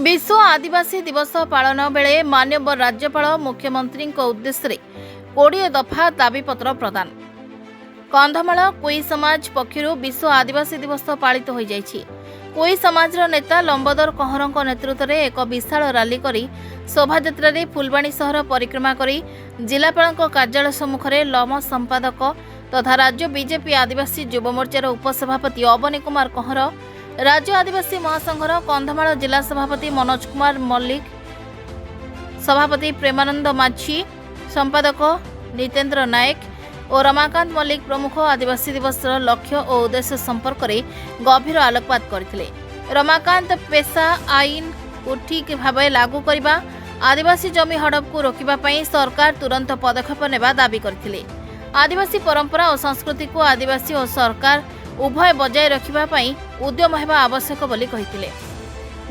ବିଶ୍ୱ ଆଦିବାସୀ ଦିବସ ପାଳନ ବେଳେ ମାନ୍ୟବର ରାଜ୍ୟପାଳ, ମୁଖ୍ୟମନ୍ତ୍ରୀଙ୍କ ଉଦ୍ଦେଶ୍ୟରେ 20 ଦଫା ଦାବିପତ୍ର ପ୍ରଦାନ। କନ୍ଧମାଳ କୁଇ ସମାଜ ପକ୍ଷରୁ ବିଶ୍ୱ ଆଦିବାସୀ ଦିବସ ପାଳିତ ହୋଇଯାଇଛି। କୁଇ ସମାଜର ନେତା ଲମ୍ବୋଦର କହଁରଙ୍କ ନେତୃତ୍ୱରେ ଏକ ବିଶାଳ ରାଲି କରି ଶୋଭାଯାତ୍ରାରେ ଫୁଲବାଣୀ ସହର ପରିକ୍ରମା କରି ଜିଲ୍ଲାପାଳଙ୍କ କାର୍ଯ୍ୟାଳୟ ସମ୍ମୁଖରେ ଲମ ସମ୍ପାଦକ ତଥା ରାଜ୍ୟ ବିଜେପି ଆଦିବାସୀ ଯୁବ ମୋର୍ଚ୍ଚାର ଉପସଭାପତି ଅବନୀ କୁମାର କହଁର, ରାଜ୍ୟ ଆଦିବାସୀ ମହାସଂଘର କନ୍ଧମାଳ ଜିଲ୍ଲା ସଭାପତି ମନୋଜ କୁମାର ମଲ୍ଲିକ, ସଭାପତି ପ୍ରେମାନନ୍ଦ ମାଝୀ, ସମ୍ପାଦକ ନିତେନ୍ଦ୍ର ନାୟକ ଓ ରମାକାନ୍ତ ମଲ୍ଲିକ ପ୍ରମୁଖ ଆଦିବାସୀ ଦିବସର ଲକ୍ଷ୍ୟ ଓ ଉଦ୍ଦେଶ୍ୟ ସମ୍ପର୍କରେ ଗଭୀର ଆଲୋକପାତ କରିଥିଲେ। ରମାକାନ୍ତ ପେସା ଆଇନକୁ ଠିକ୍ ଭାବେ ଲାଗୁ କରିବା, ଆଦିବାସୀ ଜମି ହଡପକୁ ରୋକିବା ପାଇଁ ସରକାର ତୁରନ୍ତ ପଦକ୍ଷେପ ନେବା ଦାବି କରିଥିଲେ। ଆଦିବାସୀ ପରମ୍ପରା ଓ ସଂସ୍କୃତିକୁ ଆଦିବାସୀ ଓ ସରକାର ଉଭୟ ବଜାୟ ରଖିବା ପାଇଁ ଉଦ୍ୟମ ହେବା ଆବଶ୍ୟକ ବୋଲି କହିଥିଲେ।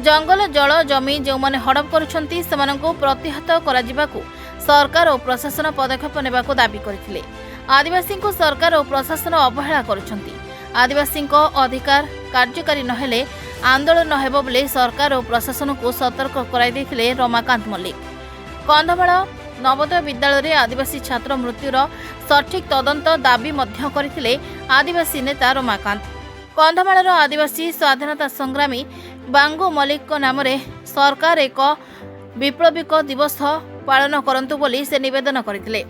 ଜଙ୍ଗଲ, ଜଳ, ଜମି ଯେଉଁମାନେ ହଡପ କରୁଛନ୍ତି, ସେମାନଙ୍କୁ ପ୍ରତିହତ କରାଯିବାକୁ ସରକାର ଓ ପ୍ରଶାସନ ପଦକ୍ଷେପ ନେବାକୁ ଦାବି କରିଥିଲେ। ଆଦିବାସୀଙ୍କୁ ସରକାର ଓ ପ୍ରଶାସନ ଅବହେଳା କରୁଛନ୍ତି। ଆଦିବାସୀଙ୍କ ଅଧିକାର କାର୍ଯ୍ୟକାରୀ ନହେଲେ ଆନ୍ଦୋଳନ ହେବ ବୋଲି ସରକାର ଓ ପ୍ରଶାସନକୁ ସତର୍କ କରାଇ ଦେଇଥିଲେ ରମାକାନ୍ତ ମଲ୍ଲିକ। କନ୍ଧମାଳ ନବୋଦୟ ବିଦ୍ୟାଳୟରେ ଆଦିବାସୀ ଛାତ୍ର ମୃତ୍ୟୁର ସଠିକ୍ ତଦନ୍ତ ଦାବି ମଧ୍ୟ କରିଥିଲେ ଆଦିବାସୀ ନେତା ରମାକାନ୍ତ। କନ୍ଧମାଳର ଆଦିବାସୀ ସ୍ୱାଧୀନତା ସଂଗ୍ରାମୀ ବାଙ୍ଗୁ ମଲ୍ଲିକଙ୍କ ନାମରେ ସରକାର ଏକ ବିପ୍ଳବିକ ଦିବସ ପାଳନ କରନ୍ତୁ ବୋଲି ସେ ନିବେଦନ କରିଥିଲେ।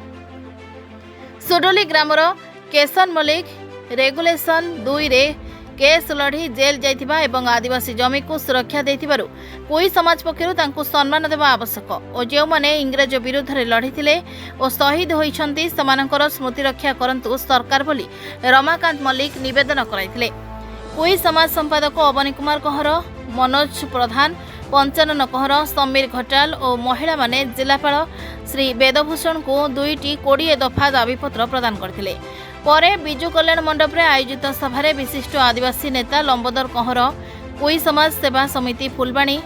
ସୁଡୋଲି ଗ୍ରାମର କେଶନ ମଲ୍ଲିକ ରେଗୁଲେସନ 2ରେ କେସ୍ ଲଢ଼ି ଜେଲ୍ ଯାଇଥିବା ଏବଂ ଆଦିବାସୀ ଜମିକୁ ସୁରକ୍ଷା ଦେଇଥିବାରୁ କୁଇ ସମାଜ ପକ୍ଷରୁ ତାଙ୍କୁ ସମ୍ମାନ ଦେବା ଆବଶ୍ୟକ ଓ ଯେଉଁମାନେ ଇଂରେଜ ବିରୁଦ୍ଧରେ ଲଢ଼ିଥିଲେ ଓ ଶହୀଦ ହୋଇଛନ୍ତି, ସେମାନଙ୍କର ସ୍ମୃତି ରକ୍ଷା କରନ୍ତୁ ସରକାର ବୋଲି ରମାକାନ୍ତ ମଲ୍ଲିକ ନିବେଦନ କରାଇଥିଲେ। କୁଇ ସମାଜ ସମ୍ପାଦକ ଅବନୀ କୁମାର କହଁର, ମନୋଜ ପ୍ରଧାନ, ପଞ୍ଚାନନ କହଁର, ସମୀର ଘଟାଲ ଓ ମହିଳାମାନେ ଜିଲ୍ଲାପାଳ ଶ୍ରୀ ବେଦଭୂଷଣଙ୍କୁ ଦୁଇଟି 20 ଦଫା ଦାବିପତ୍ର ପ୍ରଦାନ କରିଥିଲେ। ପରେ ବିଜୁ କଲ୍ୟାଣ ମଣ୍ଡପରେ ଆୟୋଜିତ ସଭାରେ ବିଶିଷ୍ଟ ଆଦିବାସୀ ନେତା ଲମ୍ବୋଦର କହଁର, କୁଇ ସମାଜ ସେବା ସମିତି ଫୁଲବାଣୀ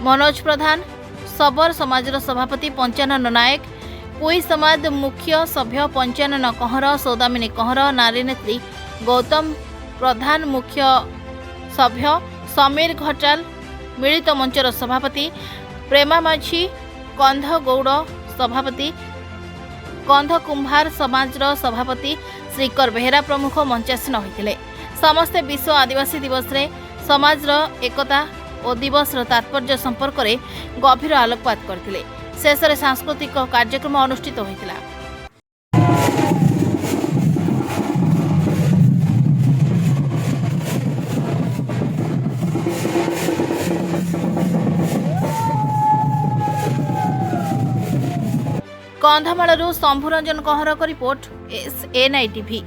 ମନୋଜ ପ୍ରଧାନ, ଶବର ସମାଜର ସଭାପତି ପଞ୍ଚାନନ ନାୟକ, କୁଇ ସମାଜ ମୁଖ୍ୟ ସଭ୍ୟ ପଞ୍ଚାନନ କହଁର, ସୌଦାମିନୀ କହଁର, ନାରୀ ନେତ୍ରୀ ଗୌତମ ପ୍ରଧାନ, ମୁଖ୍ୟ ସଭ୍ୟ ସମୀର ଘଟାଲ, ମିଳିତ ମଞ୍ଚର ସଭାପତି ପ୍ରେମା ମାଝୀ, କନ୍ଧ ଗୌଡ଼ ସଭାପତି, କନ୍ଧ କୁମ୍ଭାର ସମାଜର ସଭାପତି ଶ୍ରୀକର ବେହେରା ପ୍ରମୁଖ ମଞ୍ଚାସୀନ ହୋଇଥିଲେ। ସମସ୍ତେ ବିଶ୍ୱ ଆଦିବାସୀ ଦିବସରେ ସମାଜର ଏକତା ଓ ଦିବସର ତାତ୍ପର୍ଯ୍ୟ ସମ୍ପର୍କରେ ଗଭୀର ଆଲୋକପାତ କରିଥିଲେ। ଶେଷରେ ସାଂସ୍କୃତିକ କାର୍ଯ୍ୟକ୍ରମ ଅନୁଷ୍ଠିତ ହୋଇଥିଲା। କନ୍ଧମାଳରୁ ଶମ୍ଭୁରଞ୍ଜନ କହଁରଙ୍କ ରିପୋର୍ଟ, ଏସ୍ଏନ୍ଆଇ ଟିଭି।